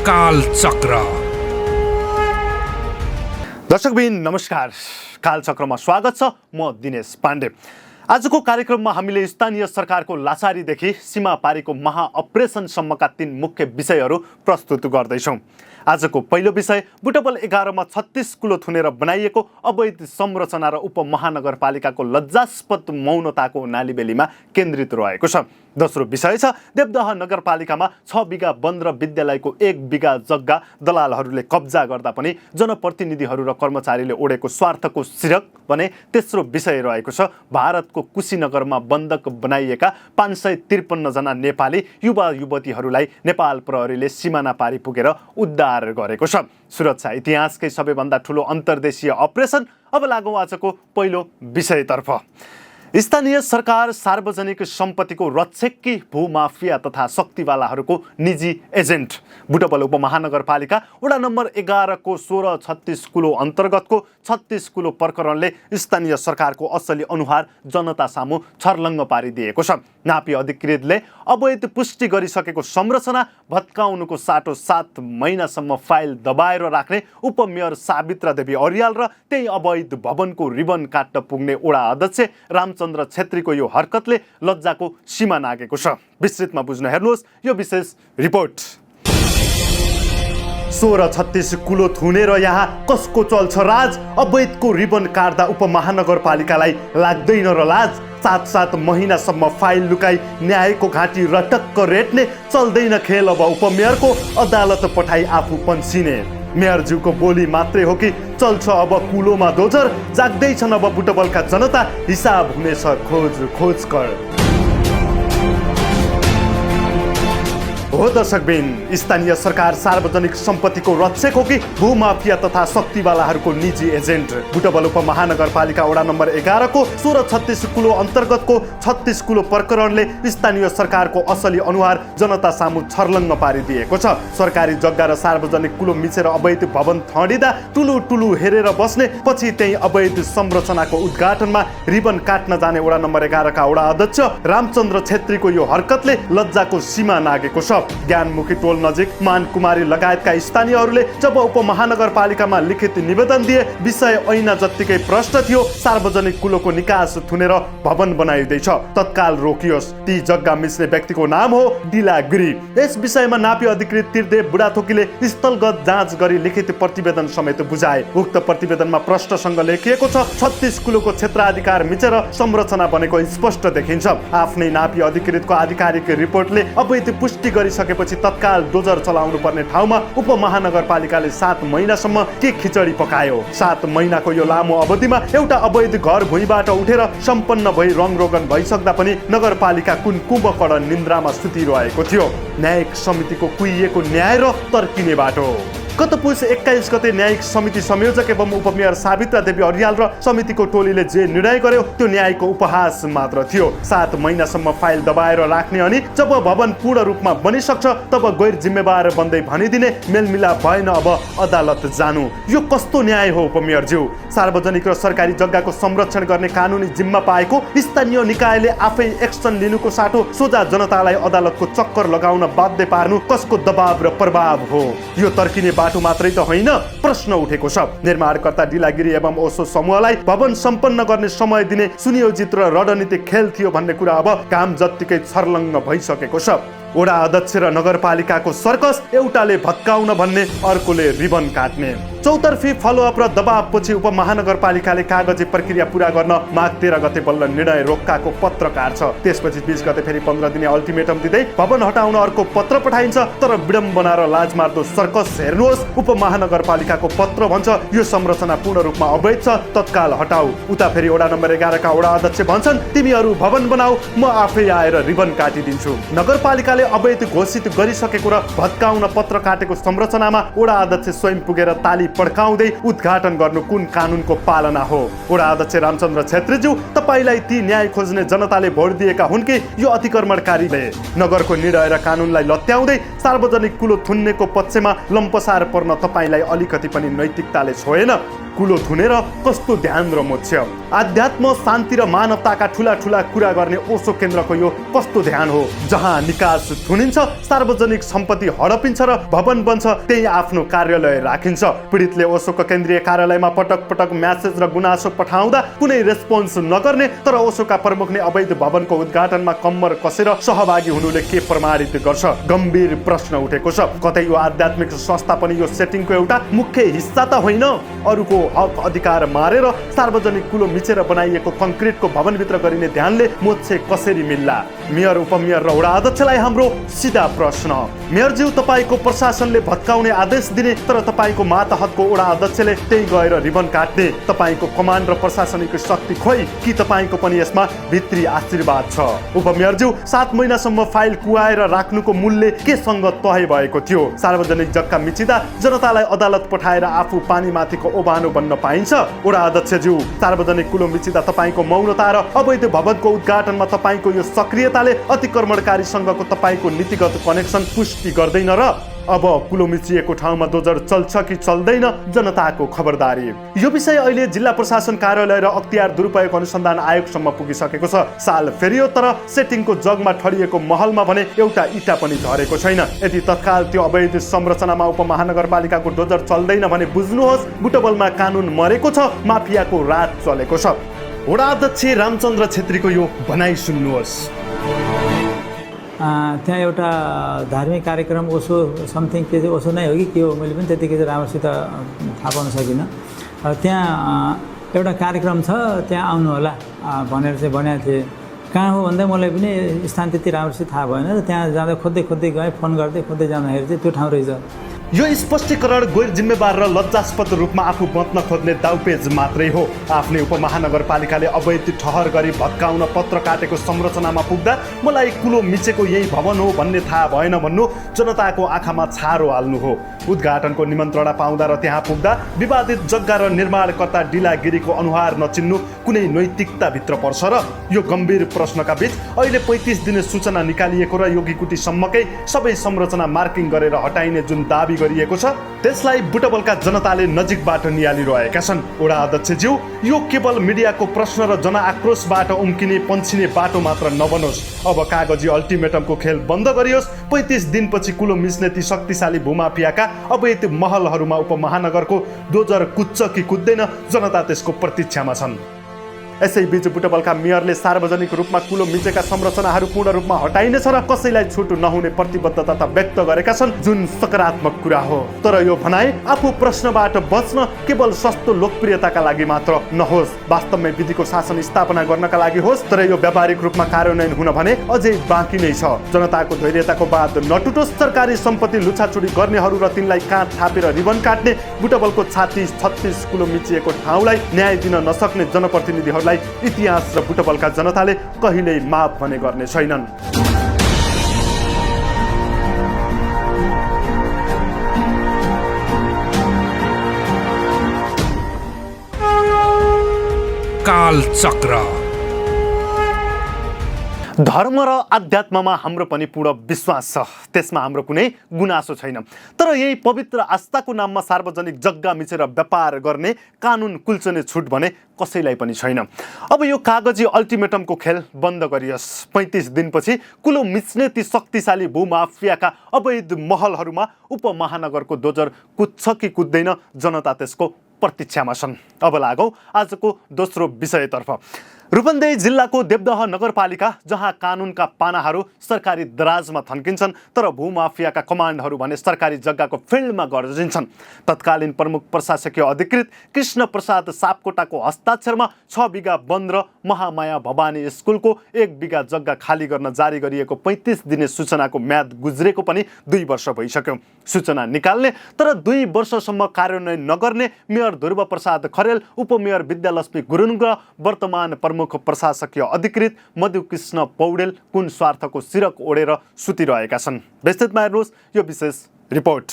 कालचक्र। दर्शकबिन नमस्कार, कालचक्रमा स्वागत छ। म दिनेश पाण्डे। आजको कार्यक्रममा हामीले स्थानीय सरकारको लाचारीदेखि सीमा पारीको महाअपरेसनसम्मका 3 मुख्य विषयहरू प्रस्तुत गर्दैछौँ। आजको पहिलो विषय बुटवल 11 मा 36 कुलो थुनेर बनाइएको अवैध संरचना र उपमहानगरपालिकाको लज्जास्पद मौनताको नालीबेलीमा केन्द्रित रहेको छ। दोस्रो विषय छ देवदह नगरपालिकामा 6 बिघा वन र विद्यालयको 1 बिघा जग्गा दलालहरूले कब्जा गर्दा पनि जनप्रतिनिधिहरू र कर्मचारीले ओढेको स्वार्थको सिरक भने तेस्रो विषय रहेको छ भारतको कुशीनगरमा बन्धक बनाइएका 553 जना नेपाली युवा युवतीहरूलाई नेपाल प्रहरीले सिमाना पारी पुगेर उद्धार गरेको छ। सुरक्षा इतिहासकै सबैभन्दा ठुलो अन्तर्देशीय अपरेसन। अब लागौँ आजको पहिलो विषयतर्फ। स्थानीय सरकार सार्वजनिक सम्पत्तिको रक्षकी भूमाफिया तथा शक्तिवालाहरूको निजी एजेन्ट। बुटवल उपमहानगरपालिका वडा नम्बर 11 को 1636 कुलो अन्तर्गतको 36 कुलो प्रकरणले स्थानीय सरकारको असली अनुहार जनता सामु छर्लङ्ग पारिदिएको छ। नापी अधिकृतले अवैध पुष्टि गरिसकेको संरचना भत्काउनुको साटो 7 महिनासम्म फाइल दबाएर राख्ने उपमेयर सावित्रा देवी अर्याल र त्यही अवैध भवनको रिबन काट्न पुग्ने वडा अध्यक्ष रामचन्द्र छेत्रीको यो हरकतले लज्जाको सीमा नागेको छ। विस्तृतमा बुझ्न हेर्नुहोस् यो विशेष रिपोर्ट। 1636 कुलो थुनेर यहाँ कसको चल्छ राज? अवैधको रिबन काट्दा उपमहानगरपालिकालाई लाग्दैन र लाज? 7 महिनासम्म फाइल लुकाई न्यायको घाँटी रटक्क रेट्ने चल्दैन खेल। अब उपमेयरको अदालत पठाई आफू पन्सिने। मेयरज्यूको बोली मात्रै हो कि चल्छ अब कुलोमा दोजर? जाग्दैछन् अब बुटवलका जनता, हिसाब हुनेछ खोज कर। हो दर्शकबिन, स्थानीय सरकार सार्वजनिक सम्पत्तिको रक्षक हो कि भूमाफिया तथा शक्तिवालाहरूको निजी एजेन्ट? बुटवल उपमहानगरपालिका वडा नम्बर 11 को 1636 कुलो अन्तर्गतको 36 कुलो प्रकरणले स्थानीय सरकारको असली अनुहार जनता सामु छर्लङ्ग पारिदिएको छ। सरकारी जग्गा र सार्वजनिक कुलो मिचेर अवैध भवन थडिँदा टुलु हेरेर बस्ने, पछि त्यही अवैध संरचनाको उद्घाटनमा रिबन काट्न जाने वडा नम्बर 11 का वडा अध्यक्ष रामचन्द्र छेत्रीको यो हरकतले लज्जाको सीमा नागेको छ। ज्ञानमुखी टोल नजिक मानकुमारी लगायतका स्थानीयहरूले जब उपमहानगरपालिकामा लिखित निवेदन दिए विषय ऐना जत्तिकै प्रष्ट थियो। सार्वजनिक कुलोको निकास थुनेर भवन बनाइँदैछ, तत्काल रोकियोस्। ती जग्गा मिच्ने व्यक्तिको नाम हो डिला गिरी। यस विषयमा नापी अधिकृत तिरदेव बुढाथोकीले स्थलगत जाँच गरी लिखित प्रतिवेदन समेत बुझाए। उक्त प्रतिवेदनमा प्रष्टसँग लेखिएको छ 36 कुलोको क्षेत्राधिकार मिचेर संरचना बनेको स्पष्ट देखिन्छ। आफ्नै नापी अधिकृतको आधिकारिक रिपोर्टले अवैध पुष्टि सकेपछि तत्काल डोजर चलाउनु पर्ने ठाउँमा उपमहानगरपालिकाले 7 महिनासम्म के खिचडी पकायो। 7 महिनाको यो लामो अवधिमा एउटा अवैध घर भुइँबाट उठेर सम्पन्न भई रङरोगन भइसक्दा पनि नगरपालिका कुन कुम्भकर्ण निन्द्रामा सुतिरहेको थियो। न्यायिक समितिको कुहिएको न्याय र तर्किने बाटो। गत पुस 21 गते न्यायिक समिति संयोजक एवं उपमेयर सावित्रा देवी अर्याल र समितिको टोलीले जे निर्णय गर्यो त्यो न्यायको उपहास मात्र थियो। 7 महिनासम्म फाइल दबाएर राख्ने अनि जब भवन पूर्ण रूपमा बनिसक्छ तब गैर जिम्मेवार बन्दै भनिदिने, मेलमिलाप भएन अब अदालत जानु। यो कस्तो न्याय हो उपमेयरज्यू? सार्वजनिक र सरकारी जग्गाको संरक्षण गर्ने कानुनी जिम्मा पाएको स्थानीय निकायले आफै एक्सन लिनुको साटो सोझा जनतालाई अदालतको चक्कर लगाउन बाध्य पार्नु कसको दबाव र प्रभाव हो? यो तर्किने बाटो मात्रै त होइन, प्रश्न उठेको छ। निर्माणकर्ता डिलागिरी एवं ओसो समूहलाई भवन सम्पन्न गर्ने समय दिने सुनियोजित र रणनीतिक खेल थियो भन्ने कुरा अब काम जत्तिकै छर्लङ्ग भइसकेको छ। वडा अध्यक्ष र नगरपालिकाको सर्कस, एउटाले भत्काउन भन्ने, अर्कोले रिबन काट्ने। चौतर्फी फलोअप र दबावपछि उपमहानगरपालिकाले कागजी प्रक्रिया पूरा गर्न माघ 13 गते बल्ल निर्णय रोक्काको पत्रकार छ। त्यसपछि 20 गते फेरि 15 दिने अल्टिमेटम दिँदै भवन हटाउन अर्को पत्र पठाइन्छ। तर विडम्बना र लाजमार्दो सर्कस हेर्नुहोस्, उपमहानगरपालिकाको पत्र भन्छ यो संरचना पूर्ण रूपमा अवैध छ, तत्काल हटाऊ। उता फेरि वडा नम्बर 11 का वडा अध्यक्ष भन्छन् तिमीहरू भवन बनाऊ, म आफै आएर रिबन काटिदिन्छु। नगरपालिकाले अवैध घोषित गरिसकेको र भत्काउन पत्र काटेको संरचनामा वडा अध्यक्ष स्वयं पुगेर ताली पड्काउँदै उद्घाटन गर्नु कुन कानुनको पालना हो? वडा अध्यक्ष रामचन्द्र छेत्रीज्यू, तपाईलाई ती न्याय खोज्ने जनताले भोट दिएका हुन् कि यो अतिक्रमणकारीले? नगरको निर्णय र कानुनलाई लत्याउँदै सार्वजनिक कुलो थुन्नेको पक्षमा लम्पसार पर्न तपाईलाई अलिकति पनि नैतिकताले छोएन? कुलो थुनेर कस्तो ध्यान र मोक्ष? आध्यात्म, शान्ति र मानवताका ठुला ठुला कुरा गर्ने ओसो केन्द्रको यो कस्तो ध्यान हो जहाँ निकास थुनिन्छ, सार्वजनिक सम्पत्ति हडपिन्छ र भवन बन्छ, त्यही आफ्नो कार्यालय राखिन्छ। पीडितले ओसोको केन्द्रीय कार्यालयमा पटक पटक म्यासेज र गुनासो पठाउँदा कुनै रेस्पोन्स नगर्ने तर ओसोका प्रमुखले अवैध भवनको उद्घाटनमा कम्मर कसेर सहभागी हुनुले के प्रमाणित गर्छ? गम्भीर प्रश्न उठेको छ। कतै यो आध्यात्मिक संस्था पनि यो सेटिङको एउटा मुख्य हिस्सा त होइन? अरूको हक अधिकार मारेर सार्वजनिक कुलो मिचेर बनाइएको कङ्क्रिटको भवनभित्र गरिने ध्यानले मोक्षे कसरी मिल्ला? मेयर, उपमेयर र वडा अध्यक्षलाई हाम्रो सिधा प्रश्न। मेयरज्यू, तपाईँको प्रशासनले भत्काउने आदेश दिने तर तपाईँको मातहतको वडा अध्यक्षले त्यही गएर रिबन काट्ने, तपाईँको कमान्ड र प्रशासनिक शक्ति खोइ कि तपाईँको पनि यसमा भित्री आशीर्वाद छ? उपमेयरज्यू, 7 महिनासम्म फाइल कुहाएर राख्नुको मूल्य केसँग तय भएको थियो? सार्वजनिक जग्गा मिचिँदा जनतालाई अदालत पठाएर आफू पानीमाथिको ओबानो बन्न पाइन्छ? वडा अध्यक्षज्यू, सार्वजनिक कुलो मिचिँदा तपाईँको मौनता र अवैध भवनको उद्घाटनमा तपाईँको यो सक्रियताले अतिक्रमणकारीसँगको तपाईँको नीतिगत कनेक्सन पुष्टि गर्दैन र? अब कुलो मिचिएको ठाउँमा दोजर चल्छ कि चल्दैन? जनताको खबरदारी। यो विषय अहिले जिल्ला प्रशासन कार्यालय र अख्तियार दुरुपयोग अनुसन्धान आयोगसम्म पुगिसकेको छ। साल फेरियो तर सेटिङको जगमा ठडिएको महलमा भने एउटा इटा पनि झरेको छैन। यदि तत्काल त्यो अवैध संरचनामा उपमहानगरपालिकाको डोजर चल्दैन भने बुझ्नुहोस् बुटबलमा कानुन मरेको छ, माफियाको राज चलेको छ। वडा अध्यक्ष रामचन्द्र छेत्रीको यो भनाइ सुन्नुहोस्। त्यहाँ एउटा धार्मिक कार्यक्रम ओसो समथिङ के ओसो नै हो कि के हो, मैले पनि त्यतिकै चाहिँ राम्रोसित थाहा पाउन सकिनँ। त्यहाँ एउटा कार्यक्रम छ, त्यहाँ आउनु होला भनेर चाहिँ भनेको थिएँ। कहाँ हो भन्दा मलाई पनि स्थान त्यति राम्रोसित थाहा भएन र त्यहाँ जाँदा खोज्दै गएँ, फोन खोज्दै जाँदाखेरि चाहिँ त्यो ठाउँ रहेछ। यो स्पष्टीकरण गैर जिम्मेवार र लज्जास्पद रूपमा आफू बच्न खोज्ने दाउपेज मात्रै हो। आफ्नै उपमहानगरपालिकाले अवैध ठहर गरी भत्काउन पत्र काटेको संरचनामा पुग्दा मलाई कुलो मिचेको यही भवन हो भन्ने थाहा भएन भन्नु जनताको आँखामा छारो हाल्नु हो। उद्घाटनको निमन्त्रणा पाउँदा र त्यहाँ पुग्दा विवादित जग्गा र निर्माणकर्ता डिलागिरीको अनुहार नचिन्नु कुनै नैतिकताभित्र पर्छ र? यो गम्भीर प्रश्नका बीच अहिले 35 दिने सूचना निकालिएको र योगीकुटीसम्मकै सबै संरचना मार्किङ गरेर हटाइने जुन दाबी गरिएको छ त्यसलाई बुटबलका जनताले नजिकबाट नियालिरहेका छन्। वडा अध्यक्षज्यू, यो केवल मिडियाको प्रश्न र जनआक्रोशबाट उम्किने पन्छिने बाटो मात्र नबनोस्। अब कागजी अल्टिमेटमको खेल बन्द गरियोस्। 35 दिनपछि कुलो मिच्ने ती शक्तिशाली भूमाफियाका अवैध महलहरूमा उपमहानगरको डोजर कुद्छ कि कुद्दैन, जनता त्यसको प्रतीक्षामा छन्। यसैबीच बुटबलका मेयरले सार्वजनिक रूपमा कुलो मिचेका संरचनाहरू पूर्ण रूपमा हटाइनेछ र कसैलाई छुट नहुने प्रतिबद्धता व्यक्त गरेका छन्, जुन सकारात्मक कुरा हो। तर यो भनाइ आफू प्रश्नबाट बच्न केवल सस्तो लोकप्रियताका लागि मात्र नहोस्, वास्तवमै विधिको शासन स्थापना गर्नका लागि होस्। तर यो व्यावहारिक रूपमा कार्यान्वयन हुन भने अझै बाँकी नै छ। जनताको धैर्यताको बाध नटुटोस्। सरकारी सम्पत्ति लुछाचुरी गर्नेहरू र तिनलाई काँध थापेर रिबन काट्ने, बुटबलको 36 कुलो मिचिएको ठाउँलाई न्याय दिन नसक्ने जनप्रतिनिधिहरूलाई इतिहास र बुटबलका जनताले कहिल्यै माफ भने गर्ने छैनन्। कालचक्र। धर्म र आध्यात्ममा हाम्रो पनि पूर्ण विश्वास छ, त्यसमा हाम्रो कुनै गुनासो छैन। तर यही पवित्र आस्थाको नाममा सार्वजनिक जग्गा मिचेर व्यापार गर्ने कानुन कुल्चने छुट भने कसैलाई पनि छैन। अब यो कागजी अल्टिमेटमको खेल बन्द गरियोस्। 35 दिनपछि कुलो मिच्ने ती शक्तिशाली भूमाफियाका अवैध महलहरूमा उपमहानगरको डोजर कुद्छ कि कुद्दैन, जनता त्यसको प्रतीक्षामा छन्। अब लागौँ आजको दोस्रो विषयतर्फ। रूपन्देही जिल्लाको देवदह नगरपालिका, जहाँ कानुनका पानाहरू सरकारी दराजमा थन्किन्छन् तर भूमाफियाका कमान्डहरू भने सरकारी जग्गाको फिल्डमा गर्जिन्छन्। तत्कालीन प्रमुख प्रशासकीय अधिकृत कृष्ण प्रसाद सापकोटाको हस्ताक्षरमा 6 बिघा वन र महामाया भवानी स्कुलको 1 बिघा जग्गा खाली गर्न जारी गरिएको 35 दिने सूचनाको म्याद गुज्रेको पनि 2 वर्ष भइसक्यो। सूचना निकाल्ने तर 2 वर्षसम्म कार्यान्वयन नगर्ने मेयर ध्रुव प्रसाद खरेल, उपमेयर विद्यालक्ष्मी गुरुङ र वर्तमान प्रमुख प्रशासकीय अधिकृत मधुकृष्ण पौडेल कुन स्वार्थको सिरक ओढेर सुतिरहेका छन्? विस्तृतमा हेर्नुहोस् यो विशेष रिपोर्ट।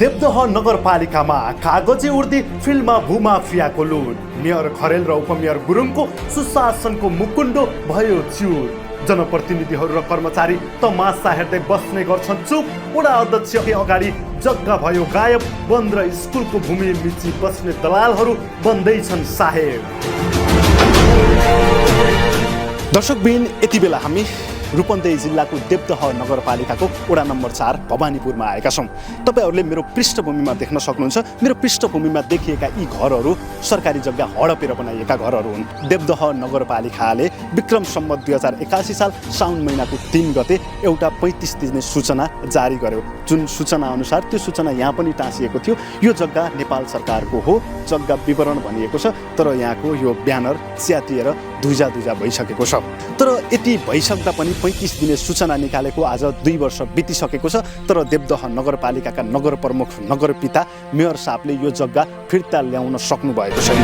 देवदह नगरपालिकामा कागजी उर्दी, फिल्डमा भूमाफियाको लुट, मेयर खरेल र उपमेयर गुरुङको सुशासनको मुकुण्डो भयो च्युर। जनप्रतिनिधिहरू र कर्मचारी तमासा हेर्दै बस्ने गर्छन् चुप। वडा अध्यक्षकै अगाडि जग्गा भयो गायब, वन र स्कुलको भूमि मिची बस्ने दलालहरू बन्दैछन् साहेब। दर्शकबिन, यति बेला हामी रूपन्देही जिल्लाको देवदह नगरपालिकाको वडा नम्बर 4 भवानीपुरमा आएका छौँ। तपाईँहरूले मेरो पृष्ठभूमिमा देख्न सक्नुहुन्छ, मेरो पृष्ठभूमिमा देखिएका यी घरहरू सरकारी जग्गा हडपेर बनाइएका घरहरू हुन्। देवदह नगरपालिकाले विक्रम सम्वत 2081 साल साउन महिनाको 3 गते एउटा 35 दिने सूचना जारी गर्यो। जुन सूचना अनुसार त्यो सूचना यहाँ पनि टाँसिएको थियो। यो जग्गा नेपाल सरकारको हो, जग्गा विवरण भनिएको छ, तर यहाँको यो ब्यानर च्यातिएर धुजा भइसकेको छ। तर यति भइसक्दा पनि 35 दिने सूचना निकालेको आज 2 वर्ष बितिसकेको छ। तर देवदह नगरपालिकाका नगर प्रमुख नगरपिता मेयर साहबले यो जग्गा फिर्ता ल्याउन सक्नु भएको छैन।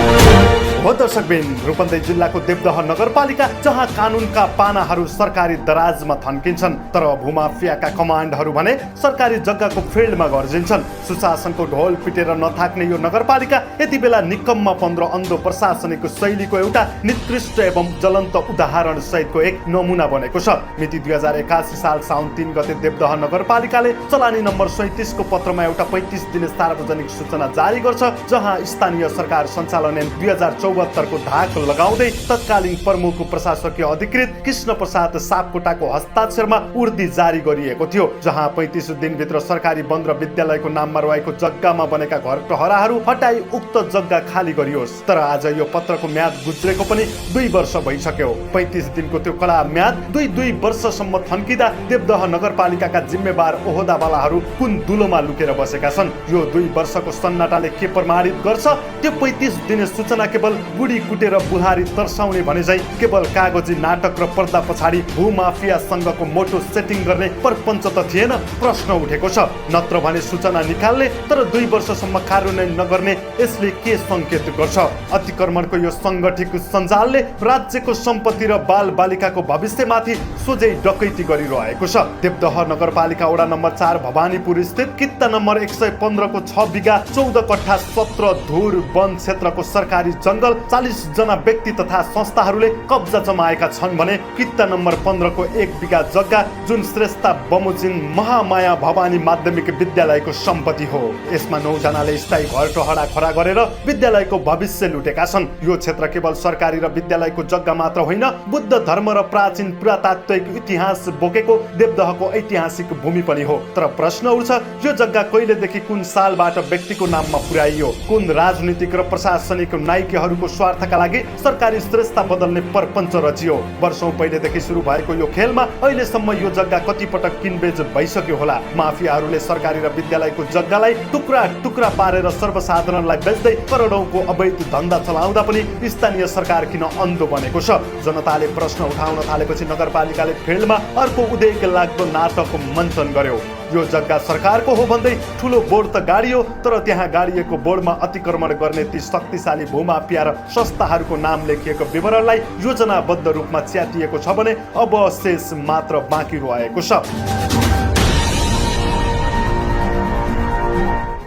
हो दर्शकबिन, रूपन्देही जिल्लाको देवदह नगरपालिका जहाँ कानुनका पानाहरू सरकारी दराजमा थन्किन्छन्, तर भूमाफियाका कमान्डहरू भने सरकारी जग्गाको फिल्डमा गर्जिन्छन्। सुशासनको ढोल पिटेर नथाक्ने यो नगरपालिका यति बेला निकम्मा 15 अन्धो प्रशासनिक शैलीको एउटा निकृष्ट एवं ज्वलन्त उदाहरण सहितको एक नमुना बनेको छ। मिति 2081 साल साउन 3 गते देवदह नगरपालिकाले चलानी नम्बर 37 को पत्रमा एउटा 35 दिने सार्वजनिक सूचना जारी गर्छ, जहाँ स्थानीय सरकार सञ्चालन ऐन 2074 को धाक लगाउँदै तत्कालीन प्रमुख प्रशासकीय अधिकृत कृष्ण प्रसाद सापकोटाको हस्ताक्षरमा उर्दी जारी गरिएको थियो, जहाँ 35 दिनभित्र सरकारी वन र विद्यालयको नाममा रहेको जग्गामा बनेका घर टहराहरू हटाई उक्त जग्गा खाली गरियोस्। तर आज यो पत्रको म्याद गुज्रेको पनि 2 वर्ष भइसक्यो। 35 दिनको त्यो कडा म्याद 2 वर्षसम्म थन्किँदा देवदह नगरपालिकाका जिम्मेवार ओहदावालाहरू कुन दुलोमा लुकेर बसेका छन्? यो 2 वर्षको सन्नाटाले के प्रमाणित गर्छ? त्यो 35 दिने सूचना केवल बुढी कुटेर बुहारी तर्साउने भने चाहिँ केवल कागजी नाटक र पर्दा पछाडि भूमाफियासँगको मोटो सेटिङ गर्ने परपञ्च त थिएन? प्रश्न उठेको छ। नत्र भने सूचना निकाल्ने तर 2 वर्षसम्म कार्यान्वयन नगर्ने यसले के सङ्केत गर्छ? अतिक्रमणको यो सङ्गठित सञ्जालले राज्यको सम्पत्ति र बाल बालिकाको भविष्यमाथि सोझै डकैती गरिरहेको छ। देवदह नगरपालिका वडा नम्बर 4 भवानीपुर स्थित कित्ता नम्बर 115 को 6 बिघा 14 कट्ठा 17 धुर वन क्षेत्रको सरकारी जंगल 40 जना व्यक्ति तथा संस्थाहरूले कब्जा जमाएका छन् भने कित्ता नम्बर 15 को 1 बिघा जग्गा जुन श्रेष्ठता बमोजिम महामाया भवानी माध्यमिक विद्यालयको सम्पत्ति हो। यसमा 9 जनाले स्थायी घर टहरा खडा गरेर विद्यालयको भविष्य लुटेका छन्। यो क्षेत्र केवल सरकारी र विद्यालयको जग्गा मात्र होइन, बुद्ध धर्म र प्राचीन पुरातात्विक इतिहास बोकेको देवदहको ऐतिहासिक भूमि पनि हो। तर प्रश्न उठ्छ, यो जग्गा कहिलेदेखि कुन सालबाट व्यक्तिको नाममा पुर्याइयो? कुन राजनीतिक र प्रशासनिक नायकहरूको स्वार्थका लागि सरकारी श्रेष्ठता बदल्ने परपञ्च रचियो? वर्षौं पहिलेदेखि सुरु भएको यो खेलमा अहिलेसम्म यो जग्गा कतिपटक किनबेच भइसक्यो होला। माफियाहरूले सरकारी र विद्यालयको जग्गालाई टुक्रा टुक्रा पारेर सर्वसाधारणलाई बेच्दै करोडौंको अवैध धन्दा चलाउँदा पनि स्थानीय सरकार किन अन्धो बनेको छ? जनताले प्रश्न उठाउन थालेपछि नगरपालिकाले फिल्डमा अर्को उदेक लाग्दो नाटक मञ्चन गर्यो। यो जग्गा सरकारको हो भन्दै ठुलो बोर्ड त गाडियो, तर त्यहाँ गाडिएको बोर्डमा अतिक्रमण गर्ने ती शक्तिशाली भूमाफिया र संस्थाहरूको नाम लेखिएको विवरणलाई योजनाबद्ध रूपमा च्यातिएको छ भने अब शेष मात्र बाँकी रहेको छ।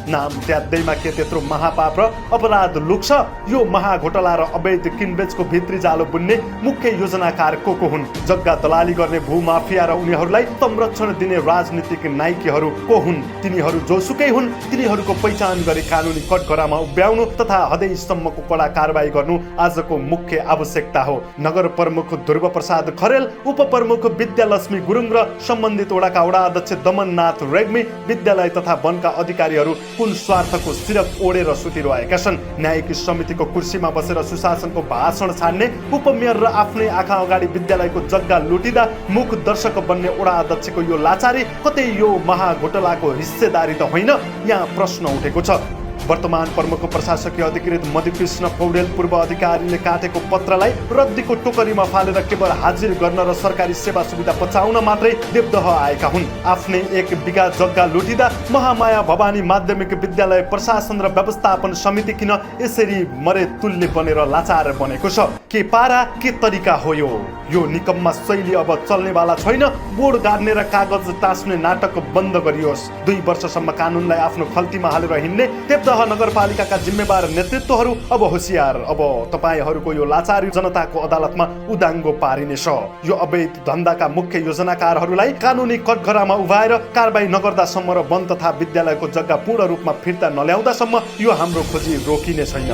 नाम त्याग्दैमा के त्यत्रो महापाप र अपराध लुक्छ? यो महाघोटाला र अवैध किनबेचको भित्री जालो बुन्ने मुख्य योजनाकार को हुन्? जग्गा दलाली गर्ने भूमाफिया र उनीहरूलाई संरक्षण दिने राजनीतिक नायकहरू को हुन्? तिनीहरू जोसुकै हुन्, तिनीहरूको पहिचान गरी कानुनी कठघरामा उभ्याउनु तथा हदैसम्मको कडा कारबाही गर्नु आजको मुख्य आवश्यकता हो। नगर प्रमुख ध्रुव प्रसाद खरेल, उपप्रमुख विद्यालक्ष्मी गुरुङ र सम्बन्धित वडाका वडा अध्यक्ष दमननाथ रेग्मी, विद्यालय तथा वनका अधिकारीहरू कुन स्वार्थको सिरक ओढेर सुतिरहेका छन्? न्यायिक समितिको कुर्सीमा बसेर सुशासनको भाषण छाड्ने उपमेयर र आफ्नै आँखा अगाडि विद्यालयको जग्गा लुटिँदा मुख दर्शक बन्ने वडा अध्यक्षको यो लाचारी कतै यो महाघोटालाको हिस्सेदारी त होइन? यहाँ प्रश्न उठेको छ। वर्तमान प्रमुख प्रशासकीय अधिकृत मधुकृष्ण पौडेल पूर्व अधिकारीले काटेको पत्रलाई रद्दीको टोकरीमा फालेर केवल हाजिर गर्न र सरकारी सेवा सुविधा बचाउन मात्रै देवदह आएका हुन्। आफ्नै 1 बिघा जग्गा लुटिँदा महामाया भवानी माध्यमिक विद्यालय प्रशासन र व्यवस्थापन समिति किन यसरी मरे तुल्य बनेर लाचार बनेको छ? के पारा के तरिका हो यो? यो निकम्मा शैली अब चल्नेवाला छैन। बोर्ड गाड्ने र कागज टाँस्ने नाटक बन्द गरियोस्। 2 वर्षसम्म कानुनलाई आफ्नो खल्तीमा हालेर हिँड्ने देवदह नगरपालिकाका जिम्मेवार नेतृत्वहरू अब होसियार। अब तपाईहरूको यो लाचारी जनताको अदालतमा उदाङ्गो पारिनेछ। यो अवैध धन्दाका मुख्य योजनाकारहरूलाई कानुनी कठघरामा उभाएर कारबाही नगर्दासम्म र वन तथा विद्यालयको जग्गा पूर्ण रूपमा फिर्ता नल्याउँदासम्म यो हाम्रो खोजी रोकिने छैन।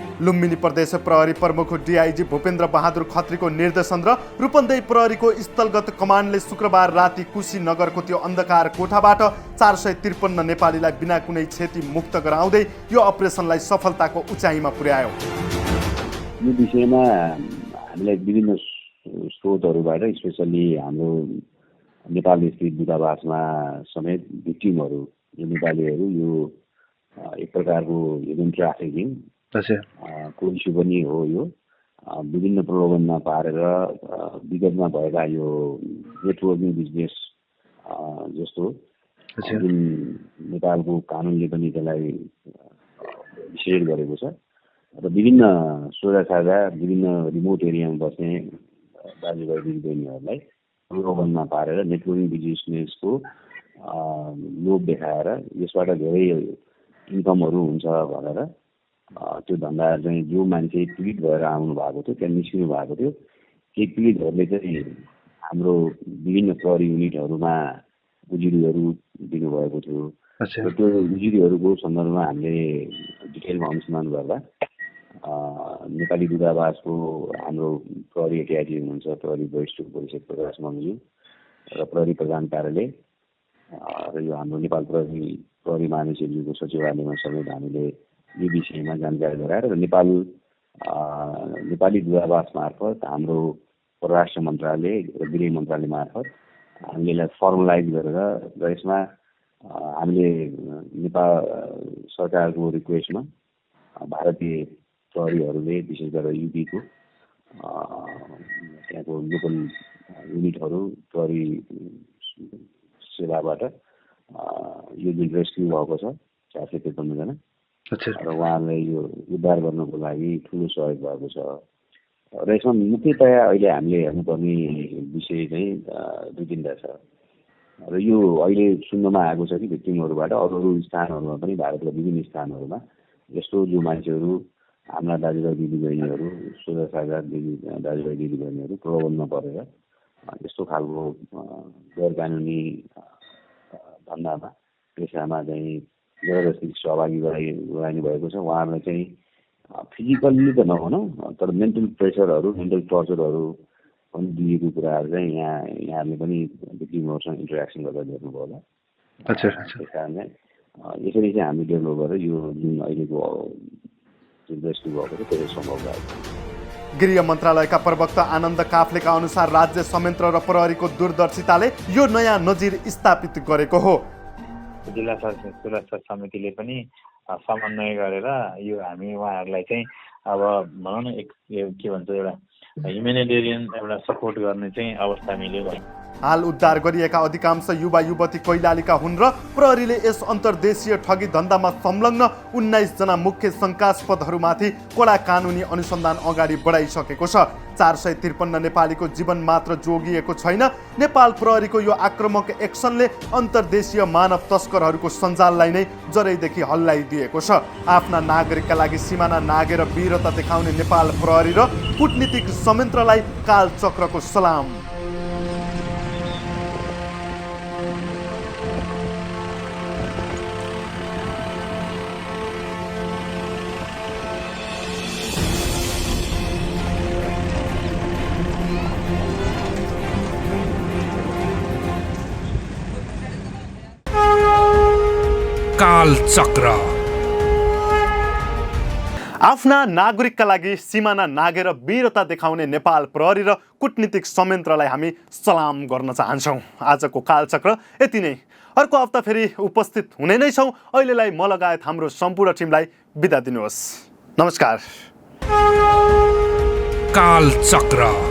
गर्छौँ। लुम्बिनी प्रदेश प्रहरी प्रमुख डिआइजी भूपेन्द्र बहादुर खत्रीको निर्देशन र रूपन्देही प्रहरीको स्थलगत कमान्डले शुक्रबार राति कुशीनगरको त्यो अन्धकार कोठाबाट 453 नेपालीलाई बिना कुनै क्षति मुक्त गराउँदै यो अपरेसनलाई सफलताको उचाइमा पुर्यायो। यो विषयमा हामीलाई विभिन्न स्रोतहरूबाट स्पेसल्ली हाम्रो नेपाल स्थित दूतावासमा समेत भिक्टिमहरू जो नेपालीहरू यो एक प्रकारको ह्युमन ट्राफिकिङ को इस्यु पनि हो। यो विभिन्न प्रलोभनमा पारेर विगतमा भएका यो नेटवर्किङ बिजनेस जस्तो जुन नेपालको कानुनले पनि त्यसलाई विशेष गरेको छ र विभिन्न सोझासाझा विभिन्न रिमोट एरियामा बस्ने दाजुभाइ दिदीबहिनीहरूलाई प्रलोभनमा पारेर नेटवर्किङ बिजनेसको लोभ देखाएर यसबाट धेरै इन्कमहरू हुन्छ भनेर त्यो धन्दा चाहिँ जो मान्छे पीडित भएर आउनु भएको थियो त्यहाँ निस्किनु भएको थियो केही पीडितहरूले चाहिँ हाम्रो विभिन्न प्रहरी युनिटहरूमा उजुरीहरू दिनुभएको थियो। त्यो उजुरीहरूको सन्दर्भमा हामीले डिटेलमा अनुसन्धान गर्दा नेपाली दूतावासको हाम्रो प्रहरी एटिआइजी हुनुहुन्छ प्रहरी वरिष्ठ परिषद प्रकाश मङ्गज्यू र प्रहरी प्रधान कार्यालय र यो हाम्रो नेपाल प्रहरी महानिर्देशकज्यूको सचिवालयमा समेत हामीले यो विषयमा जानकारी गराएर र नेपाली दूतावास मार्फत हाम्रो परराष्ट्र मन्त्रालय र गृह मन्त्रालय मार्फत हामीले यसलाई फर्मलाइज गरेर र यसमा हामीले नेपाल सरकारको रिक्वेस्टमा भारतीय प्रहरीहरूले विशेष गरेर युपीको त्यहाँको लोकल युनिटहरू प्रहरी सेवाबाट यो जुन रेस्क्यु भएको छ 453 जना र उहाँहरूलाई यो उद्धार गर्नको लागि ठुलो सहयोग भएको छ। र यसमा मुख्यतया अहिले हामीले हेर्नुपर्ने विषय चाहिँ 2-3टा छ र यो अहिले सुन्नमा आएको छ कि भिक्टिमहरूबाट अरू स्थानहरूमा पनि भारतका विभिन्न स्थानहरूमा यस्तो जो मान्छेहरू हाम्रा दाजुभाइ दिदीबहिनीहरू सोझासाझा दाजुभाइ दिदीबहिनीहरू प्रलोभनमा परेर यस्तो खालको गैर कानुनी धन्दामा पेसामा चाहिँ जबरजस्ती सहभागी गराइनु भएको छ। उहाँहरूलाई चाहिँ फिजिकल्ली त नभनौँ तर मेन्टल प्रेसरहरू मेन्टल टर्चरहरू पनि दिएको कुराहरू चाहिँ यहाँहरूले पनि भिक्टिमहरूसँग इन्टरेक्सन गर्दा देख्नुभयो होला। त्यस कारण चाहिँ यसरी चाहिँ हामी डेभलप गरेर यो जुन अहिलेको जुन रेस्क्यु भएको छ त्यसलाई सम्भव भएको छ। गृह मन्त्रालयका प्रवक्ता आनन्द काफ्लेका अनुसार राज्य संयन्त्र र प्रहरीको दूरदर्शिताले यो नयाँ नजिर स्थापित गरेको हो। जिल्ला सुरक्षा समितिले पनि समन्वय गरेर यो हामी उहाँहरूलाई चाहिँ अब भनौँ न के भन्छ एउटा ह्युमेनिटेरियन एउटा सपोर्ट गर्ने चाहिँ अवस्था मिल्यो। हाल उद्धार गरिएका अधिकांश युवा युवती कैलालीका हुन् र प्रहरीले यस अन्तर्देशीय ठगी धन्दामा संलग्न 19 जना मुख्य शङ्कास्पदहरूमाथि कडा कानुनी अनुसन्धान अगाडि बढाइसकेको छ। 453 नेपालीको जीवन मात्र जोगिएको छैन। नेपाल प्रहरीको यो आक्रामक एक्सनले अन्तर्देशीय मानव तस्करहरूको सञ्जाललाई नै जरैदेखि हल्लाइदिएको छ। आफ्ना नागरिकका लागि सीमाना नागेर वीरता देखाउने नेपाल प्रहरी र कूटनीतिक संयन्त्रलाई कालचक्रको सलाम। कालचक्र आफ्ना नागरिकका लागि सीमाना नागेर वीरता देखाउने नेपाल प्रहरी र कूटनीतिक संयन्त्रलाई हामी सलाम गर्न चाहन्छौँ। आजको कालचक्र यति नै। अर्को हप्ता फेरि उपस्थित हुने नै छौँ। अहिलेलाई म लगायत हाम्रो सम्पूर्ण टिमलाई बिदा दिनुहोस्। नमस्कार। कालचक्र।